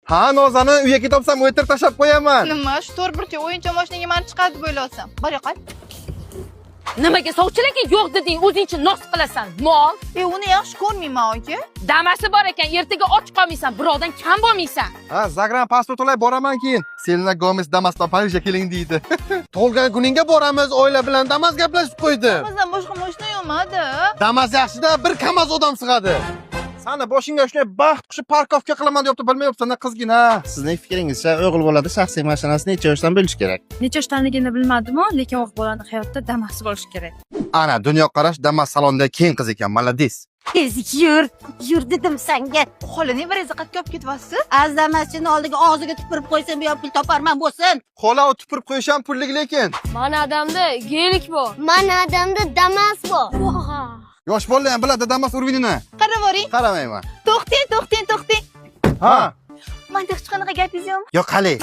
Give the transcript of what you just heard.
Ha, Nozani uyga topsam, o'tirib tashlab qo'yaman. Nima, shu to'rt burchak o'yinchoq mashinaga mani chiqadi deb o'ylayapsan? Bor, yo'qol. Nimaga sovchilarga yo'q deding, o'zingcha nos qilasan, mol? E, uni yaxshi ko'rmayman, aka. Damasi bor ekan, ertaga och qolmaysan, birovdan kam bo'lmaysan. Ha, загран pasport olay boraman keyin. Selena Gomez Damasdan Parijga keling deydi. Tug'ilgan kuningga boramiz, oila bilan Damas gaplashib qo'ydim. Damasdan boshqa mashina yo'qmadi. Damas yaxshida, bir Kamaz odam sig'adi. Sani boshingga shunday baxt qushi парковка qilaman deyapti, bilmayapsan qizgina. Sizning fikringizcha, o'g'il bolada shaxsiy mashinasi necha yoshdan bo'lishi kerak? Necha yoshdaligini bilmadimu, lekin o'g'il bolani hayotda Damasi bo'lishi kerak. Ana, dunyoqarash Damas salonida keng qiz ekan, молодец. Tez yur, yur dedim sanga. Xola, nevarangizni qayerga olib ketyapsiz? Azdamachini oldiga og'ziga tupurib qo'ysam, bu yoq pul toparman bo'lsin. Xola, u tupurib qo'yish ham pullik lekin. Mani adamda Gelik bor. Mani adamda Damas bor. Yosh bolalar ham biladi Damas уровень ini. Qarab boring. Qaramayman. To'xtang, to'xtang, to'xtang. Ha. Manda hech qanaqa gapingiz yo'qmi? Yo'q, qalay.